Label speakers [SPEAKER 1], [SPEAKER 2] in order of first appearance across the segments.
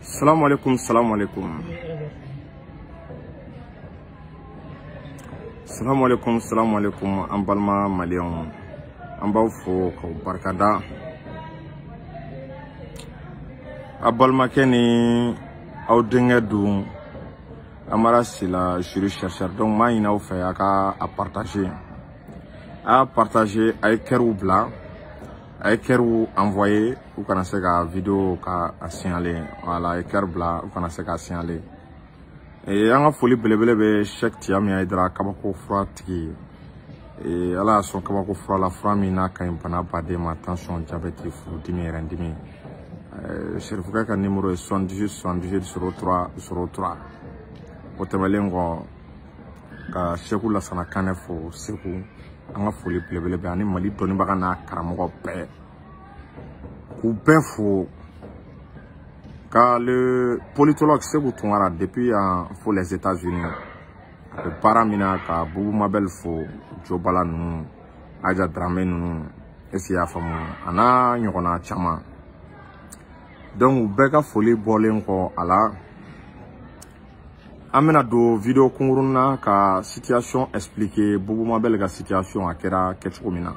[SPEAKER 1] Salam alaikum, salam alaikum. Salam alaikum, salam alaikum. An balima maliyɛnw, an b'aw fo k'aw barikada. A balimakɛ ni aw denkɛ dun Amara Sila juriste chercheur. Donc n b'a ɲini aw fɛ a ka a partager. A y'a partager, a ye cœur bila. A ye cœur envoyer u kana se ka vidéo ka a signaler. Voilà, a ye cœur bila u kana se ka signaler. Et an ka foli belebele bɛ Cheikh Tiyami Hayidara kabako fura tigi. Et ala y'a sɔn kabako fura la, fura min n'a ka ɲi bana baden ma, tension, diabète, furudimi, rɛndimi. Serifukɛ ka numéro ye 78 78 03 03. O tɛmɛnen kɔ ka Seku Lasana Kanɛ fo Segu. An ka foli belebele bɛ ani Mali dɔnnibaga n'a karamɔgɔ bɛɛ, k'u bɛɛ fo. Ka le politologue Sekou Tounkara depuis yan fo les États-Unis, a bɛ baara min na, ka Bubu Mabel fo, Jobala ninnu, Aja Dramé ninnu, est ce que i y'a faamu, a n'a ɲɔgɔnna caman. Donc u bɛɛ ka foli bɔlen kɔ a la, an bɛna don vidéo kunkurunnin na ka situation expliquer Bubu Mabel ka situation a kɛra kɛcogo min na.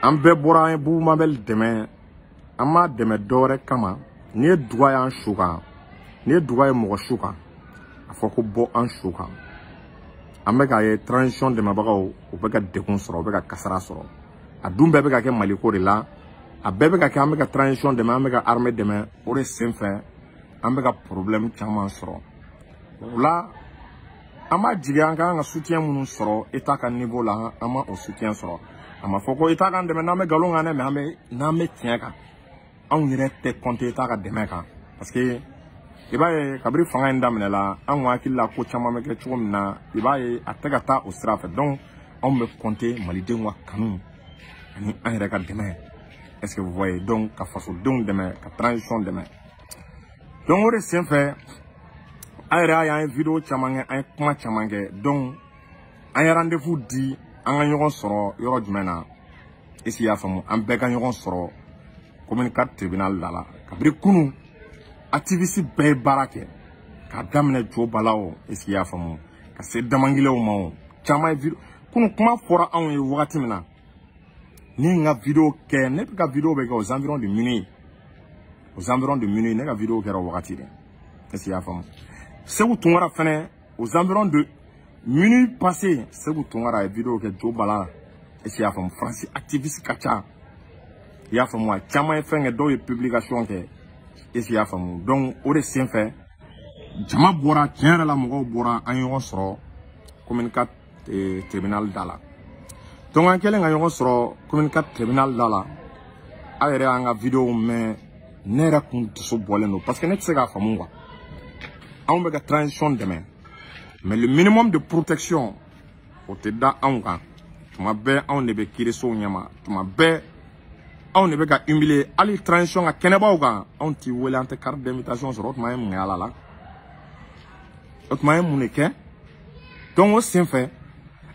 [SPEAKER 1] An bɛɛ bɔra, an ye Bubu Mabel dɛmɛ, an m'a dɛmɛ dɔwɛrɛ kama. N'i ye duga y'an su kan, n'i ye duga ye mɔgɔ su kan, a fɔ ko bɔ an su kan. An bɛ k'a ye transition dɛmɛbagaw, u bɛ ka degun sɔrɔ, u bɛ ka kasara sɔrɔ. A dun bɛɛ bɛ ka kɛ Maliko de la, a bɛɛ bɛ ka kɛ an bɛ ka transition dɛmɛ, an bɛ ka armée dɛmɛ, o de senfɛ an bɛ ka problème caman sɔrɔ. O la an b'a jigi an ka kan ka soutien minnu sɔrɔ État ka niveau la, an ma o soutien sɔrɔ. A ma fɔ ko État k'an dɛmɛ n'an bɛ nkalon kan dɛ, mais an bɛ n'an bɛ tiɲɛ kan, anw yɛrɛ tɛ compter État ka dɛmɛ kan. Parce que i b'a ye kabini fanga in daminɛ la, an kun hakili la ko caman bɛ kɛ cogo min na, i b'a ye a tɛ ka taa o sira fɛ. Donc anw bɛ compter malidenw ka kanu ani an yɛrɛ ka dɛmɛ. Est-ce que vous voyez? Donc ka fasodenw dɛmɛ, ka transition dɛmɛ. Donc o de senfɛ an yɛrɛ y'a ye an ye vidéo caman kɛ, an ye kuma caman kɛ. Donc an ye rendez-vous di an ka ɲɔgɔn sɔrɔ yɔrɔ jumɛn na? Est-ce que i y'a faamu? An bɛɛ ka ɲɔgɔn sɔrɔ commune 4 tribunal da la. Kabini kunun activiste bɛɛ ye baara kɛ, k'a daminɛ Jobala o, est-ce que i y'a faamu, ka se Damangilew ma o, caman ye vidéo. Kunun kuma fɔra anw ye wagati min na, ne ye n ka vidéo kɛ, ne bɛ ka vidéo bɛ kɛ aux environs de minuit, aux environs de minuit ne ka vidéo kɛra o wagati de. Est-ce que i y'a faamu? Sekou Tounkara fɛnɛ aux environs de minuit passé, Sekou Tounkara ye vidéo kɛ Jobala. Est-ce que i y'a faamu? Faransi activiste ka ca, i y'a faamu, a caman ye fɛn kɛ, dɔw ye publication kɛ. Est-ce que i y'a faamu? Donc o de senfɛ jama bɔra, tiɲɛ yɛrɛ la mɔgɔw bɔra, an ye ɲɔgɔn sɔrɔ commune 4 tribunal da la. Donc an kɛlen ka ɲɔgɔn sɔrɔ commune 4 tribunal da la, aw yɛrɛ y'an ka vidéo mɛn, ne yɛrɛ kun dusu bɔlen don parce que ne tɛ se k'a faamu quoi. Anw bɛ ka transition dɛmɛ, mais le minimum de protection o tɛ da anw kan. Tuma bɛɛ anw de bɛ kiirisow ɲɛma, tuma bɛɛ anw de bɛ ka humilier. Hali transition ka kɛnɛbaw kan, anw t'i wele, an tɛ carte d'invitation sɔrɔ. O tuma an ye mun kɛ Ala la? O tuma an ye mun de kɛ? Donc o senfɛ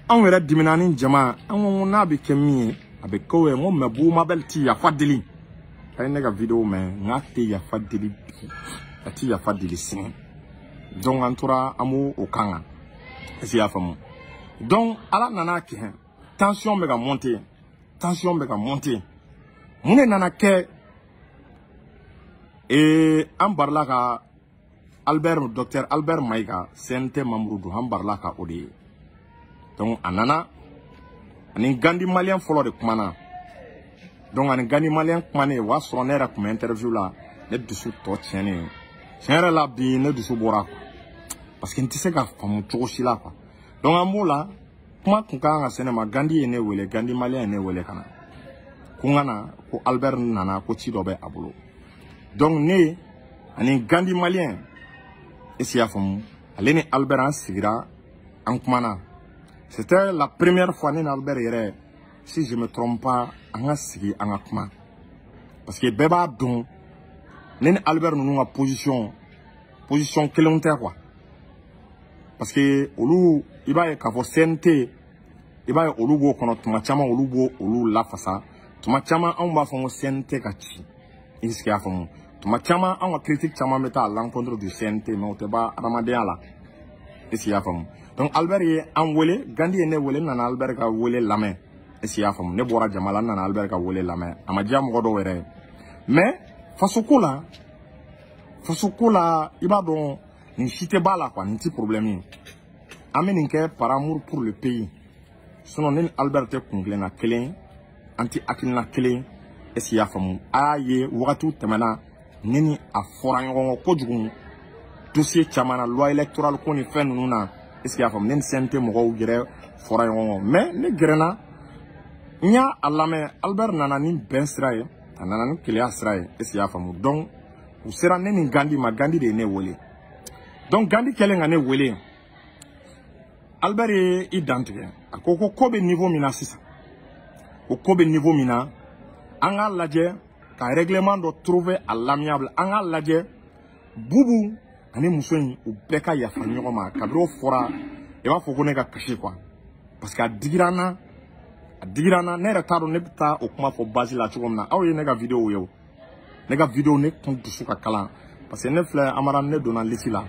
[SPEAKER 1] anw yɛrɛ dimina ni jama, an ko n'a bɛ kɛ min ye a bɛ k'o ye. N ko mais Bubu Mabel ti yafa deli. A ye ne ka vidéo mɛn, n k'a tɛ yafa deli bi, a ti yafa deli sini. Donc an tora an b'o o kan kan. Est-ce que i y'a faamu? Donc Ala nana kɛ tension bɛ ka monter, tension bɛ ka monter. Mun de nana kɛ? An barila ka Albert, docteur Albert Maïga, CNT membre don, an barila ka o de ye. Donc a nana Ani Gandhi malien fɔlɔ de kumana. Donc ani Gandhi malien kumanen, o y'a sɔrɔ ne yɛrɛ tun bɛ interview la, ne dusu tɔ tiɲɛnen. Tiɲɛ yɛrɛ la bi ne dusu bɔra quoi. Parce que n tɛ se ka faamu cogo si la quoi. Donc an b'o la, kuma tun kan ka se ne ma, Gandhi ye ne wele, Gandhi malien ye ne wele ka na. Ko n ka na, ko Albert nana, ko ci dɔ bɛ a bolo. Donc ne ani Gandhi malien, est-ce que i y'a faamu, ale ni Albert an sigira, an kumana. C'était la première fois ne ni Albert yɛrɛ, si je me trompe pas, an ka sigi an ka kuma. Parce que bɛɛ b'a dɔn, ne ni Albert ninnu ka position kelenw tɛ quoi. Parce que olu, i b'a ye k'a fɔ CNT, i b'a ye olu b'o kɔnɔ, tuma caman olu b'o olu lafasa. Tuma caman anw b'a fɔ ko CNT ka ci. Est-ce que i y'a faamu? Tuma caman anw ka critique caman bɛ taa à l'encontre du CNT, mais o tɛ ban adamadenya la. Est-ce que i y'a faamu? Donc Albert ye an wele, Gandhi ye ne wele, n nana Albert ka wele lamɛn. Est-ce que i y'a faamu? Ne bɔra jama la, n nana Albert ka wele lamɛn. A ma diya mɔgɔ dɔw yɛrɛ ye. Mais fasoko la, i b'a dɔn nin si tɛ b'a la quoi, nin ti problème ye. An bɛ nin kɛ par amour pour le pays. Sinon ne ni Albert tɛ kun kelenna kelen, an tɛ hakilina kelen. Est-ce que i y'a faamu? A y'a ye wagatiw tɛmɛna, ne ni a fɔra ɲɔgɔn kɔ kojugu dossier caman na, loi électorale ko ni fɛn ninnu na. Est-ce que i y'a faamu? Ne ni CNT mɔgɔw yɛrɛ fɔra ɲɔgɔn kɔ. Mais ne gɛrɛna, n y'a lamɛn, Albert nana ni bɛn sira ye, a nana ni keleya sira ye. Est-ce que i y'a faamu? Donc u sera ne ni Gandhi ma, Gandhi de ye ne wele. Donc Gandhi kɛlen ka ne wele, Albert ye i dantigɛ. A ko ko ko bɛ niveau min na sisan, ko ko bɛ niveau min na, an k'a lajɛ ka règlement dɔ trouver à l'amiable. An k'a lajɛ Boubou ani muso in u bɛɛ ka yafa ɲɔgɔn ma. Kabini o fɔra, i b'a fɔ ko ne ka kasi quoi. Parce que a digira n na, a digira n na. Ne yɛrɛ t'a dɔn ne bɛ taa o kuma fɔ base la cogo min na. Aw ye ne ka vidéo ye o, ne ka vidéo ne kun dusu ka kalan. Parce que ne filɛ Amara, ne donna liste la.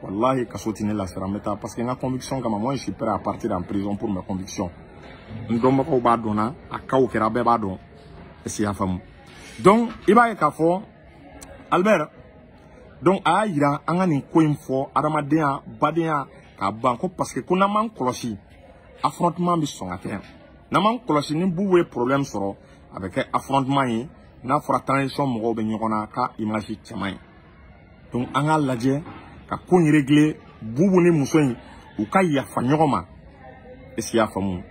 [SPEAKER 1] Wallahi kaso tɛ ne lasira, n bɛ taa parce que n ka conviction kama, moi je suis prêt à partir en prison pour mes convictions. N dɔnbagaw b'a dɔn na, a kaw kɛra, bɛɛ b'a dɔn. Est-ce que i y'a faamu? Donc i b'a ye k'a fɔ Albert, donc a y'a yira an ka nin ko in fɔ adamadenya badenya k'a ban ko parce que ko n'an m'an kɔlɔsi, affrontement bɛ sɔn ka kɛ. N'an m'an kɔlɔsi, ni Boubou ye problème sɔrɔ, a bɛ kɛ affrontement ye. N'a fɔra transition mɔgɔw bɛ ɲɔgɔn na, k'a image cɛ man ɲi. Donc an k'a lajɛ ka ko in régler, Boubou ni muso in u ka yafa ɲɔgɔn ma. Est-ce que i y'a faamu?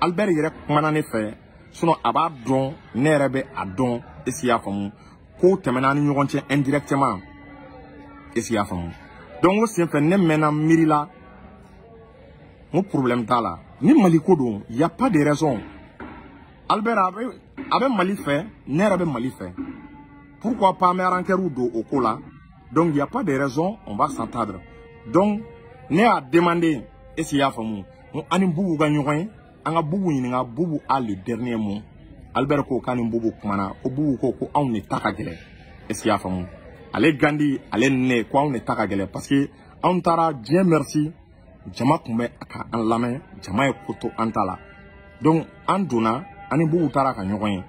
[SPEAKER 1] Albert yɛrɛ kumana ne fɛ, sinon a b'a dɔn, ne yɛrɛ bɛ a dɔn. Est-ce que i y'a faamu? Kow tɛmɛna an ni ɲɔgɔn cɛ indirectement. Est-ce que i y'a faamu? Donc o senfɛ ne mɛnna miiri la, n ko problème t'a la. Ni Mali ko don, y a pas de raison. Albert a bɛ Mali fɛ, ne yɛrɛ bɛ Mali fɛ. Pourquoi pas an bɛ rancœur don o ko la? Donc y a pas de raison, on va s'entendre. Donc ne y'a demandé, est-ce que i y'a faamu? N ko an ni Boubou ka ɲɔgɔn ye, an ka Boubou ɲininka, Boubou a le dernier mot. Albert ko k'a ni Boubou kumana, ko Boubou ko ko anw de ta ka gɛlɛn. Est-ce que i y'a faamu? Ale Gandhi, ale ni ne, ko anw de ta ka gɛlɛn parce que anw taara, Dieu merci, jama tun bɛ ka an lamɛn, jama ye ko to an ta la. Donc an donna, an ni Boubou taara ka ɲɔgɔn ye.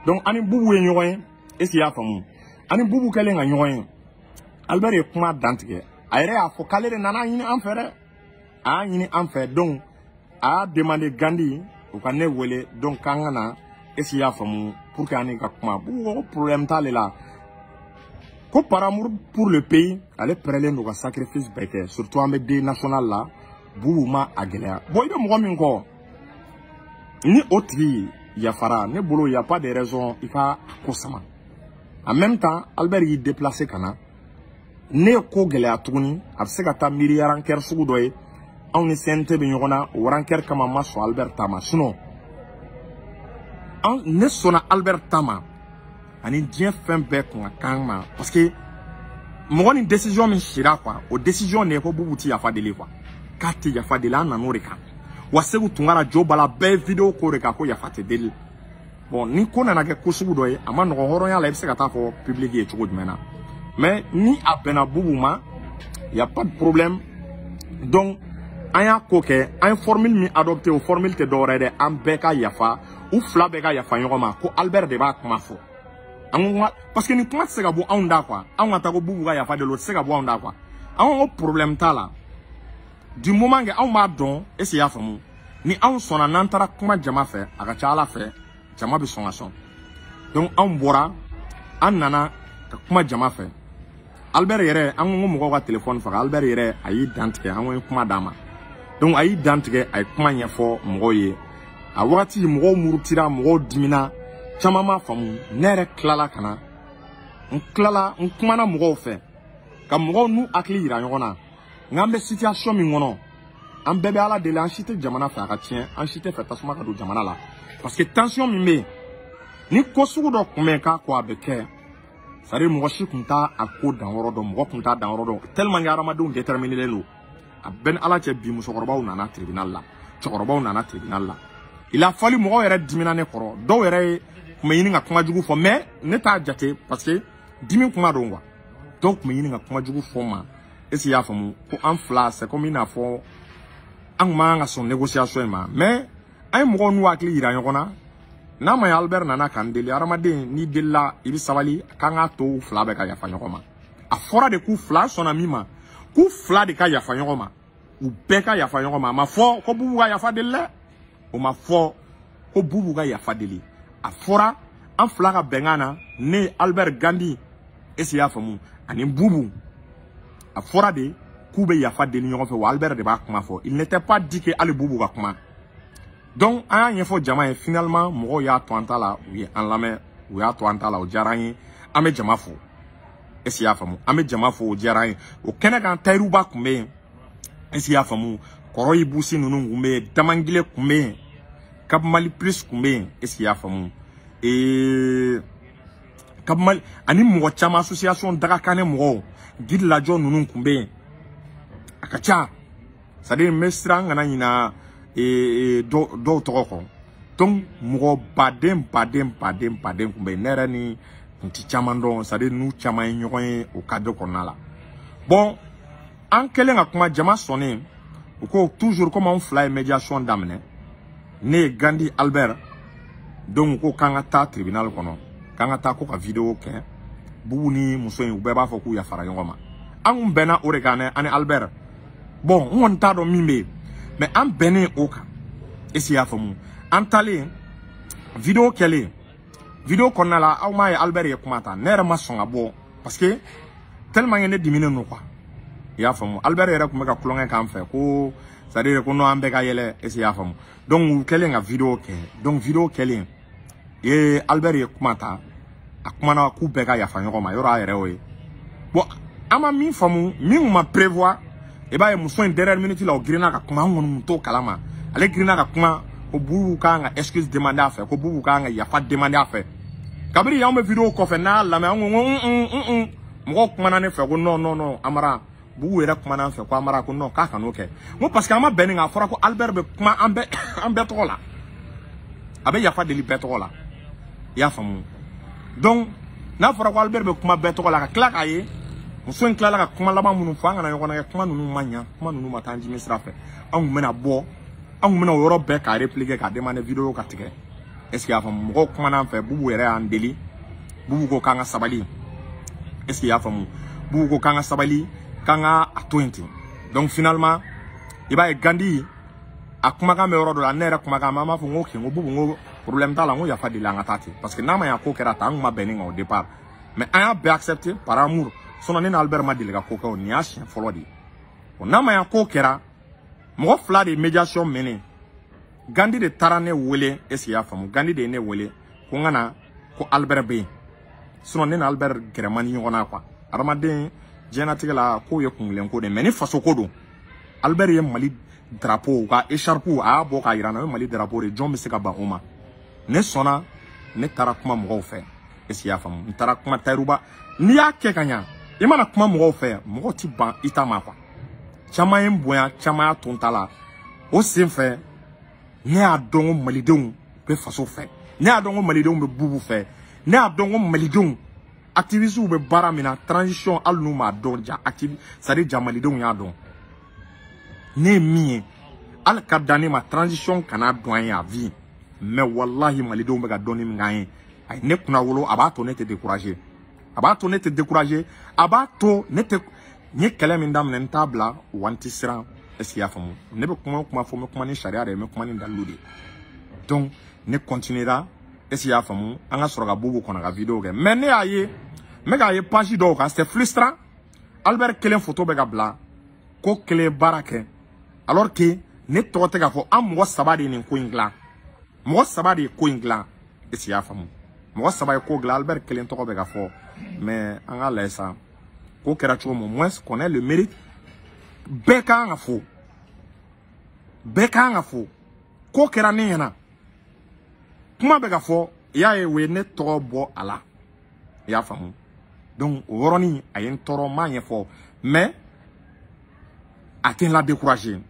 [SPEAKER 1] Donc an ni Boubou ye ɲɔgɔn ye, est-ce que i y'a faamu? An ni Boubou kɛlen ka ɲɔgɔn ye, Albert ye kuma dantigɛ. A yɛrɛ y'a fɔ k'ale de nana ɲini an fɛ dɛ. A y'a ɲini an fɛ, donc a y'a demandé Gandhi u ka ne wele, donc k'an ka na, est-ce que i y'a faamu, pour que an ni ka kuma. Boubou ko problème t'ale la. Ko par amour pour le pays, ale pɛrɛlen don ka sacrifice bɛɛ kɛ, surtout an bɛ deuil national la, Boubou ma a gɛlɛya. Bon i bɛ mɔgɔ min kɔ, ni o tigi yafara, ne bolo y a pas de raison i ka ko sama. En même temps, Albert y'i déplacé ka na. Ne ye ko gɛlɛya tuguni, a bɛ se ka taa miiri rancœur sugu dɔ ye. Anw ni CNT bɛ ɲɔgɔn na, o rancœur kama n ma sɔn Albert ta ma. Sinon ne sɔnna Albert ta ma, ani diɲɛ fɛn bɛɛ kun ka kan ma. Parce que mɔgɔ ni décision min sira quoi, o décision de ye ko Boubou ti yafa deli quoi, k'a tɛ yafa deli, an nan'o de kan. Wa Segu Tunkara jo bala bɛɛ ye vidéo ko de kan ko yafa tɛ deli. Bon ni ko nana kɛ ko sugu dɔ ye, a ma nɔgɔn hɔrɔnya la, i bɛ se ka taa fɔ public ye cogo jumɛn na. Mais ni a bɛnna Boubou ma, y a pas de problème. Donc an y'a ko kɛ, an ye formule min adopté, o formule tɛ dɔwɛrɛ ye dɛ, an bɛɛ ka yafa, u fila bɛɛ ka yafa ɲɔgɔn ma, ko Albert de b'a kuma fɔ. An ko parce que nin kuma tɛ se ka bɔ anw da quoi, anw ka taa ko Boubou ka yafa deli, o tɛ se ka bɔ anw da quoi. An ko problème t'a la. Du moment que anw b'a dɔn, est-ce que i y'a faamu? Ni anw sɔnna n'an taara kuma jama fɛ, a ka ca Ala fɛ jama bɛ sɔn ka sɔn. Donc anw bɔra, an nana ka kuma jama fɛ. Albert yɛrɛ, an ko mɔgɔw ka téléphone faga. Albert yɛrɛ a y'i dantigɛ, an ko ye kuma d'a ma. Donc a y'i dantigɛ, a ye kuma ɲɛfɔ mɔgɔw ye. A wagati mɔgɔw murutira, mɔgɔw dimina, caman m'a faamu. Ne yɛrɛ tilala ka na, n tilala n kumana mɔgɔw fɛ ka mɔgɔw n'u hakili yira ɲɔgɔn na. Nka an bɛ situation min kɔnɔ, an bɛɛ bɛ Ala deli, an si tɛ jamana fɛ a ka tiɲɛ, an si tɛ fɛ tasuma ka don jamana la. Parce que tension min bɛ yen, ni ko sugu dɔ kun bɛ yen k'a ko a bɛ kɛ, c'est à dire mɔgɔ si kun t'a a ko danyɔrɔ dɔn, mɔgɔ kun t'a danyɔrɔ dɔn, tellement que hadamadenw déterminé don. A bɛɛ ni Ala cɛ, bi musokɔrɔbaw nana tribunal la, cɛkɔrɔbaw nana tribunal la. Il a fallu mɔgɔw yɛrɛ dimina ne kɔrɔ, dɔw yɛrɛ tun bɛ ɲini ka kuma jugu fɔ, mais ne t'a jate parce que dimi kuma don quoi. Dɔw tun bɛ ɲini ka kuma jugu fɔ n ma. Est ce que i y'a faamu ko an fila, c'est comme i n'a fɔ an kun man kan ka sɔn négociation in ma, mais an ye mɔgɔw n'u hakili yira ɲɔgɔn na. N'a ma ɲɛ, Albert nana k'an deli. Hadamaden n'i delila, i bɛ sabali, k'an k'a to u fila bɛɛ ka yafa ɲɔgɔn ma. A fɔra de k'u fila sɔnna min ma, k'u fila de ka yafa ɲɔgɔn ma, u bɛɛ ka yafa ɲɔgɔn ma. A ma fɔ ko Bubu ka yafa deli dɛ, o ma fɔ ko Bubu ka yafa deli. A fɔra an fila ka bɛnkan na, ne Albert Gandhi, est ce que i y'a faamu, ani Bubu, a fɔra de k'u bɛ yafa deli ɲɔgɔn fɛ, wa Albert de b'a kuma fɔ. Il n'était pas dit que hali Bubu ka kuma. Donc an y'a ɲɛfɔ jama ye, finalement mɔgɔw y'a to an ta la, u ye an lamɛn, u y'a to an ta la, o diyara an ye. An bɛ jama fo, est ce que i y'a faamu, an bɛ jama fo, o diyara an ye. O kɛnɛ kan, Tayiruba tun bɛ yen, est ce que i y'a faamu, Kɔrɔ Ibusi ninnu tun bɛ yen, Damangile tun bɛ yen, Cap Mali Plus tun bɛ yen, est ce que i y'a faamu, Cap Mali ani mɔgɔ caman, association Dagakanɛ mɔgɔw, Guide Lajɔ ninnu tun bɛ yen, a ka ca. C'est à dire n bɛ siran n kana ɲina dɔw tɔgɔ kɔ. Donc mɔgɔ baden baden baden baden tun bɛ yen. Ne yɛrɛ ni kun ti caman dɔn, c'est à dire n'u caman ye ɲɔgɔn ye o cadre kɔnɔna la. Bon, an kɛlen ka kuma, jama sɔnnen, u ko toujours comme anw fila ye médiation daminɛ, ne ye Gandhi Albert, donc u ko k'an ka taa tribunal kɔnɔ, k'an ka taa ko ka vidéo kɛ. Bubu ni muso in, u bɛɛ b'a fɔ k'u yafara ɲɔgɔn ma. An kun bɛnna o de kan dɛ, ani Albert. Bon, n kɔni t'a dɔn min bɛ yen, mais an bɛnnen o kan, est ce que i y'a faamu. An taalen vidéo kɛlen, vidéo kɔnɔna la, aw m'a ye Albert ye kuma ta, ne yɛrɛ ma sɔn ka bɔ parce que tellement que ne diminen don quoi, i y'a faamu. Albert yɛrɛ tun bɛ ka tulonkɛ k'an fɛ ko c'est à dire ko non, an bɛɛ ka yɛlɛ, est ce que i y'a faamu. Donc u kɛlen ka vidéo kɛ, donc vidéo kɛlen ee, Albert ye kuma ta, a kumana k'u bɛɛ ka yafa ɲɔgɔn ma, yɔrɔ a yɛrɛ y'o ye. Bon, an ma min faamu, min kun ma prévoir, i b'a ye muso in dernière minute la, o girinna ka kuma, an kɔni kun t'o kalama. Ale girinna ka kuma ko Bubu kan ka excuse demander a fɛ, ko Bubu kan ka yafa demander a fɛ. Kabini y'anw bɛ vidéo kɔfɛ n'a y'a lamɛn, an ko ko mɔgɔw kumana ne fɛ ko non non non, Amara, Bubu yɛrɛ kumana an fɛ ko Amara ko non, k'a kan'o kɛ. N ko parce que an ma bɛn nin kan, a fɔra ko Albert bɛ kuma an bɛɛ, an bɛɛ tɔgɔ la, a bɛ yafa deli bɛɛ tɔgɔ la, i y'a faamu. Donc n'a fɔra ko Albert bɛ kuma bɛɛ tɔgɔ la, ka tila k'a ye muso in tilala ka kuma laban minnu fɔ, an kana ɲɔgɔn na kɛ, kuma ninnu ma ɲa, kuma ninnu ma taa an jimi sira fɛ. An kun bɛna bɔ, an kun bɛna o yɔrɔ bɛɛ k'a répliquer, k'a demander vidéo ka tigɛ, est ce que i y'a faamu. Mɔgɔw kumana an fɛ, Bubu yɛrɛ y'an deli, Bubu ko k'an ka sabali, est ce que i y'a faamu, Bubu ko k'an ka sabali, k'an ka a to yen ten. Donc finalement i b'a ye Gandhi a kumakan bɛ yɔrɔ dɔ la, ne yɛrɛ kumakan an b'a fɔ n ko ok, n ko Bubu, n ko problème t'a la, n ko yafa deli, an ka taa ten, parce que n'a ma ɲa ko kɛra tan, an kun ma bɛn nin kan au départ, mais an y'a bɛɛ accepté par amour. Sinon ne ni Albert ma deli ka ko kɛ o, nin y'a siɲɛ fɔlɔ de ye. Bon, n'a ma ɲa ko kɛra, mɔgɔ fila de ye médiation mené. Gandhi de taara ne wele, est ce que i y'a faamu, Gandhi de ye ne wele ko n ka na, ko Albert bɛ yen. Sinon ne ni Albert gɛrɛ man di ɲɔgɔn na quoi. Hadamaden diɲɛlatigɛ la, kow ye kungilen ko de, mais ni faso ko don, Albert ye Mali drapeau ka écharpe a y'a bɔ k'a yira n na, o ye Mali drapeau de, jɔn bɛ se ka ban o ma? Ne sɔnna, ne taara kuma mɔgɔw fɛ, est ce que i y'a faamu, n taara kuma Tayiruba. N'i y'a kɛ ka ɲa, i mana kuma mɔgɔw fɛ, mɔgɔw ti ban i ta ma quoi. Caman ye n bonya, caman y'a to n ta la. O sen fɛ, ne y'a dɔn ko malidenw bɛ faso fɛ, ne y'a dɔn ko malidenw bɛ Bubu fɛ, ne y'a dɔn ko malidenw activistes bɛ baara min na transition, hali n'u m'a dɔn, ja activi, c'est à dire ja malidenw y'a dɔn. Ne ye min ye, hali ka dan ne ma transition kana dɔn an ye a vie, mais wallahi malidenw bɛ ka dɔnni min k'an ye, a ye ne kunna wolo, a b'a to ne tɛ décourager, a b'a to ne tɛ décourager, a b'a to ne tɛ n ye kɛlɛ min daminɛ, n t'a bila wa, n tɛ siran. Est-ce qu'il y a faamu? Ne bɛ kuma o kuma fɔ, n bɛ kuma ni sariya de ye, n bɛ kuma ni dalilu de ye. Donc ne continuera. Est-ce qu'il y a faamu? An ka sɔrɔ ka Boubou kɔnɔ ka vidéo kɛ. Mais ne y'a ye, n bɛ k'a ye page dɔw kan, c'est frustrant. Albert kelen photo bɛ ka bila ko kelen baara kɛ, alors que ne tɔgɔ tɛ k'a fɔ. An mɔgɔ saba de ye nin ko in dilan, mɔgɔ saba de ye ko in dilan. Est-ce qu'il y'a faamu? Mɔgɔ saba ye ko dilan, Albert kelen tɔgɔ bɛ ka fɔ. Mais an k'a lajɛ sa, ko kɛra cogo min, au moins qu'on ait le mérite. Bɛɛ kan ka fo, bɛɛ kan ka fo. Ko kɛra ne ɲɛna, kuma bɛ ka fɔ, i y'a ye, o ye ne tɔgɔ bɔ a la, i y'a faamu. Donc o yɔrɔnin a ye n tɔɔrɔ, n m'a ɲɛfɔ, mais a tɛ n la décourager,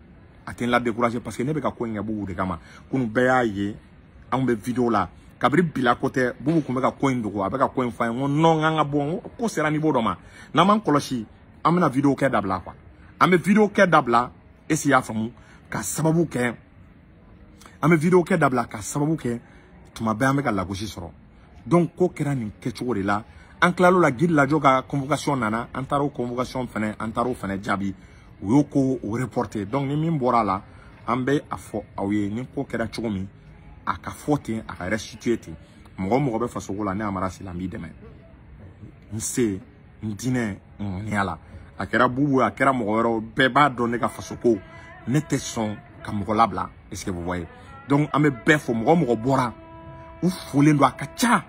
[SPEAKER 1] a tɛ n la décourager, parce que ne bɛ ka ko in kɛ Boubou de kama. Kunun bɛɛ y'a ye, anw bɛ vidéo la kabiri bila ko tɛ. Boubou tun bɛ ka ko in dogo, a bɛ ka ko in fɔ an ye. N ko non, n k'an ka bɔ. N ko ko sera niveau dɔ ma, n'an m'an kɔlɔsi, an bɛna vidéo kɛ dabila quoi. An bɛ vidéo kɛ dabila. Est-ce que i y'a faamu? Ka sababu kɛ, an bɛ vidéo kɛ dabila ka sababu kɛ tuma bɛɛ an bɛ ka lagosi sɔrɔ. Donc ko kɛra nin kɛcogo de la. An tilal'o la, Guy Lajɔ ka convocation nana, an taara o convocation fɛnɛ, an taara o fɛnɛ jaabi, u y'o ko o reporter. Donc ni min bɔra a la, an bɛ a fɔ aw ye ni ko kɛra cogo min, a ka fɔ ten, a ka restituer ten. Mɔgɔ o mɔgɔ bɛ fasoko la, ne Amara Sylla, n b'i dɛmɛ, n se n diinɛ n ŋaniya la. A kɛra Boubou ye, a kɛra mɔgɔ wɛrɛw, bɛɛ b'a dɔn ne ka fasoko, ne tɛ sɔn ka mɔgɔ labila. Est-ce que vous voyez? Donc an bɛ bɛɛ fo. Mɔgɔ o mɔgɔ bɔra, u folen don. A ka ca,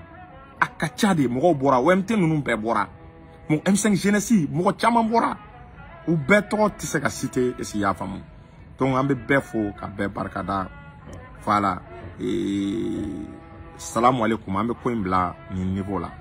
[SPEAKER 1] a ka ca de. Mɔgɔw bɔra, OMT ninnu bɛɛ bɔra, mɔgɔ M5 jeunesse, mɔgɔ caman bɔra, u bɛɛ tɔgɔ tɛ se ka citer. Est-ce que i y'a faamu? Donc an bɛ bɛɛ fo ka bɛɛ barikada. Voilà, salamu aleykum. An bɛ ko in bila nin niveau la.